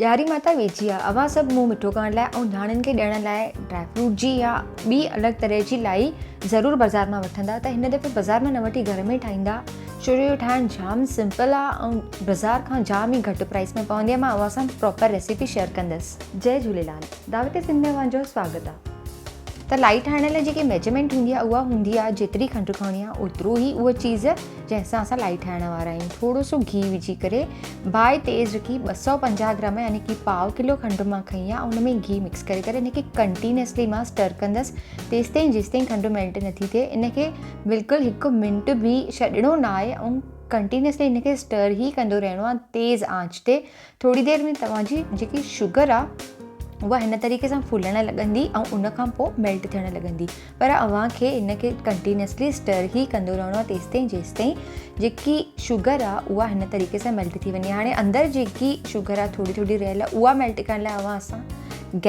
ڏياري ماتا ويجهي آ اوهان سڀ منهن مٺو ڪرڻ لاء ۽ نياڻين کي ڏيڻ لاء ڊرائي فروٽ جي يا ٻي الڳ طرح جي لائي ضرور بازار مان وٺندا ته هن دفعي بازار مان نه وٺي گهر ۾ ٺاهيندا ڇو جو اهو ٺاهڻ جام سمپل آ ۽ بازار کان جام ئي گهٽ پرائس ۾ پوندي آ مان اوهان سان پراپر ريسيپي شيئر ڪندس. جئي جهوليلال دعوت سنڌ ۾ اوهان جو سواگت آ. ته لائي ٺاهڻ لاء جيڪي ميجرمينٽ هوندي آ اها هوندي آ جيتري کنڊ کڻڻي آ اوترو ئي اها چيز جنهن سان اسان لائي ٺاهڻ وارا آهيون ٿورو سو گيهه وجهي ڪري باهه تيز رکي 250 گرام يعني ڪي پاء ڪلو کنڊ مان کنئي آهي ان ۾ گيهه مڪس ڪري ڪري ان کي ڪنٽينيوسلي مان اسٽر ڪندس تيستائين جيستائين کنڊ ميلٽ نٿي ٿئي ان کي بلڪل هڪ منٽ به ڇڏڻو نه آهي ۽ ڪنٽينيوسلي ان کي اسٽر ئي ڪندو رهڻو آهي تيز آنچ تي ٿوري دير ۾ توهان جي جيڪي شگر آهي اها هن طريقي سان ڦولڻ لڳندي ۽ ان کان پوء ميلٽ ٿيڻ لڳندي پر اوهان کي ان کي ڪنٽينيوسلي اسٽر ئي ڪندو رهڻو آهي تيستائين جيستائين جيڪي شگر آهي اها هن طريقي سان ميلٽ ٿي وڃي هاڻي اندر جيڪي شگر آهي ٿوري ٿوري رهيل آهي اها ميلٽ ڪرڻ لاء اوهان اسان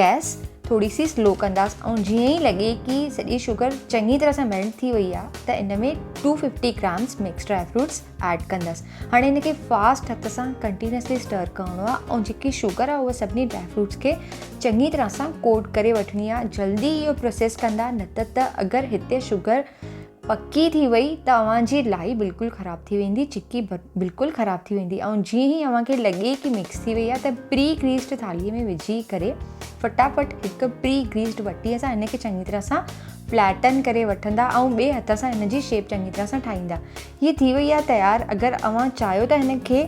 گئس ٿوري سي سلو ڪنداس ۽ جيئن ئي لڳي ڪي سڄي شگر چڱي طرح سان ميلٽ ٿي وئي آهي ته ان ۾ 250 grams mix dry fruits add ڪندس هاڻي هن کي فاسٽ هٿ سان ڪنٽينيوسلي اسٽر ڪرڻو آهي ۽ جيڪي شگر آهي اها سڀني ڊرائي فروٽس کي چڱي طرح سان ڪوٽ ڪري وٺڻي آهي جلدي اهو پروسيس ڪندا نه ته ته اگر هتي شگر پڪي ٿي وئي ته اوهان جي لائي بلڪل خراب ٿي ويندي چڪي بلڪل خراب ٿي ويندي ۽ جيئن ئي اوهان کي لڳي ڪي مڪس ٿي وئي آهي ته پري گريسڊ ٿالهي ۾ وجهي ڪري فٽافٽ هڪ پري گريسڊ وٽي سان هن کي چڱي طرح سان فليٽن ڪري وٺندا ۽ ٻئي هٿ سان هن جي شيپ چڱي طرح سان ٺاهيندا هي ٿي وئي آهي تيار اگر اوهان چاهيو ته هن کي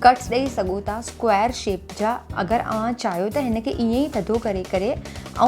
ڪٽس ڏئي سگهو ٿا اسڪوائر شيپ جا اگر اوهان چاهيو ته هن کي ائين ئي ٿڌو ڪري ڪري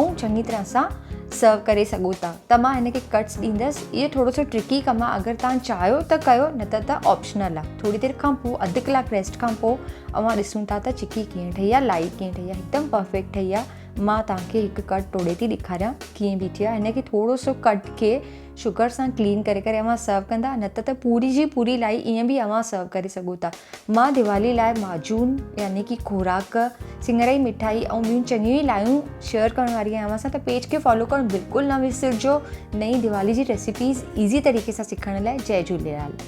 ۽ چڱي طرح سان سرو ڪري سگهو ٿا ته مان هن کي ڪٽس ڏيندس اهو ٿورو سو ٽرڪي ڪم آهي اگر توهان چاهيو ته ڪيو نه ته ته آپشنل آهي ٿوري دير کان پوء اڌ ڪلاڪ ريسٽ کان پوء اوهان ڏسون ٿا ته چڪي ڪيئن ٺهي آهي لائي ڪيئن ٺهي آهي هڪدم پرفيڪٽ ٺهي آهي مان توهان کي هڪ ڪٽ ٽوڙي ٿي ڏيکاريان ڪيئن بيٺي آهي هن کي ٿورو سو ڪٽ کي شگر سان ڪلين ڪري ڪري اوهان سرو ڪندا نه ته ته پوري جي پوري لائي ائين به اوهان سرو ڪري سگهو ٿا مان ديوالي لاء معجون يعني ڪي خوراڪ سنگهڙائي مٺائي ۽ ٻيون چڱيون ئي لايون شيئر ڪرڻ واري آهيان اوهان سان ته پيج کي فالو ڪرڻ بلڪل نه وسرجو نئين ديوالي جي ريسيپيز ايزي طريقي سان سکڻ لاء جئي جهوليلال.